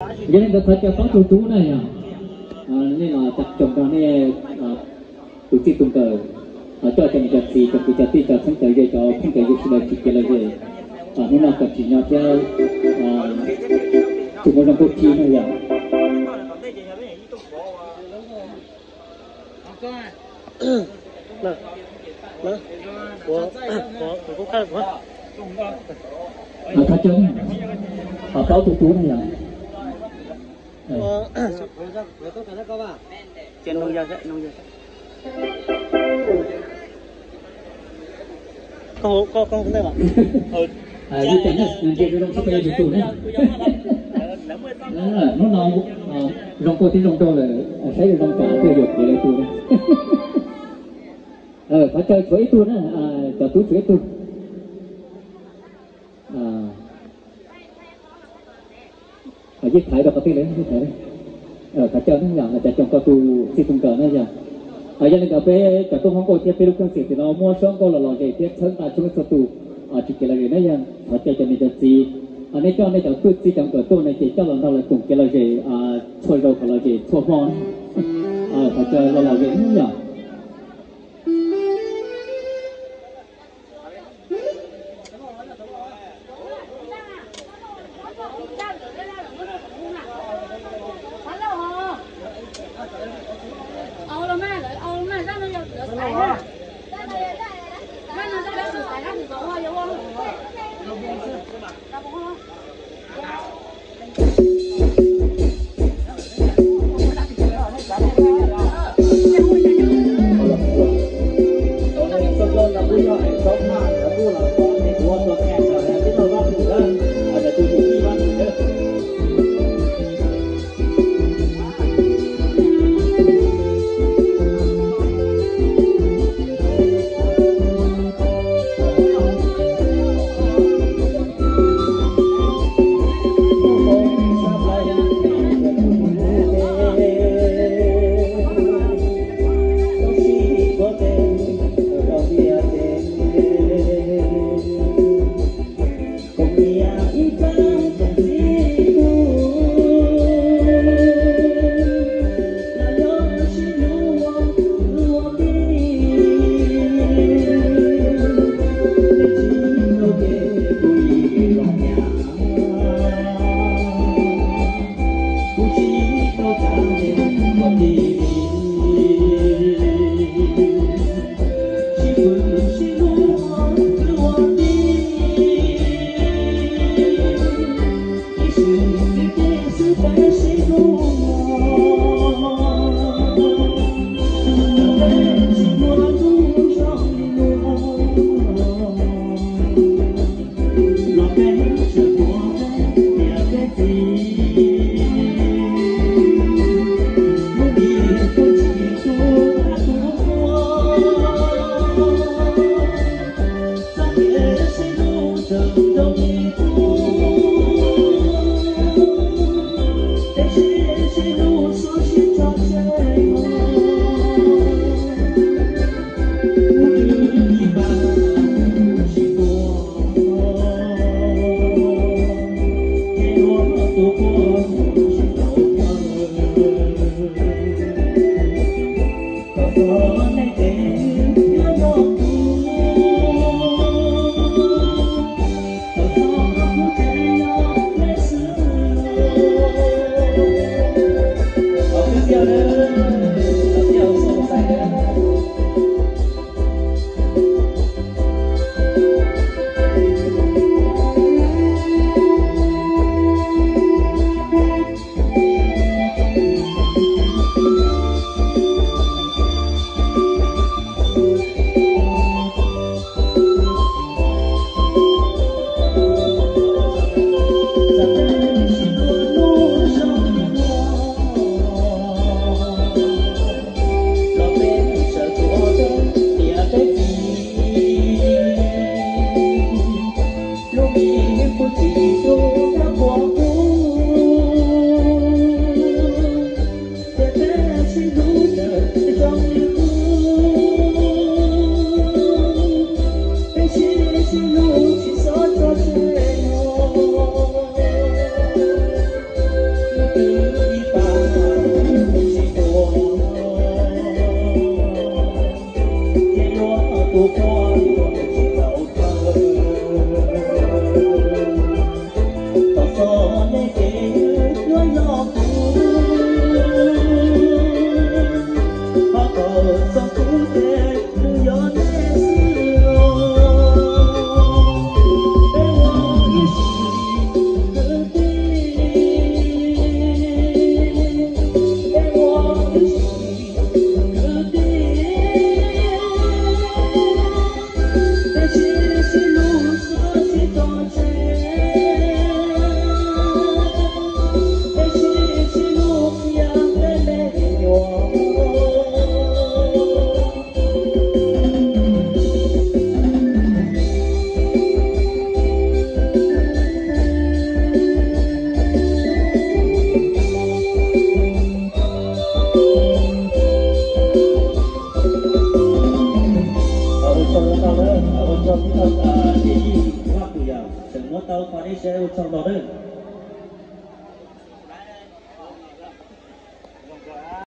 Yog li ntawd thov caw paub tus tub na yog, nej los tau tsoom nrog nej tus txij tus nkawm, coj cov niam cov txiv, cov kwv cov tij, cov txheeb cov ze, cov phooj cov ywg sawv daws tsis kev lom zem, hnub no kom tsim nyog thiab tsuas muaj zoo kawg kiag na yog. Thov caw, thov paub tus tub na yog. Hnub no zoo kawg thiab zoo nraug lawm, saib zoo zoo pam twb yuav kev lawm tus na. Thov caw tshuav ib tug na, cov tub tshuav ib tug. Yeej thaiv rau qhov twg li, yeej thaiv. Thov caw na yog, cov tsoom koj tus txij tus nkawm na yog. Yog li ntawd peb cov tub hmoob nkauj thiab peb lub keej xwm tim no muab suab nkauj los lom zem thiab txhawb nqa tshoob txhua tus tsis kev lom zem na yog. Thov caw cov niam cov txiv, nej coj nej cov tub txij cov nkawm tuaj no ces coj los nrog lawv koom kev lom zem txhua zaus kom lom zem txhua hmo. Thov caw los lom zem na yog. Ua tsaug peb tau tas nej yeej Vaj Pum Yam tseem muab tau qhov nej saib ua tsaug ntau nawb.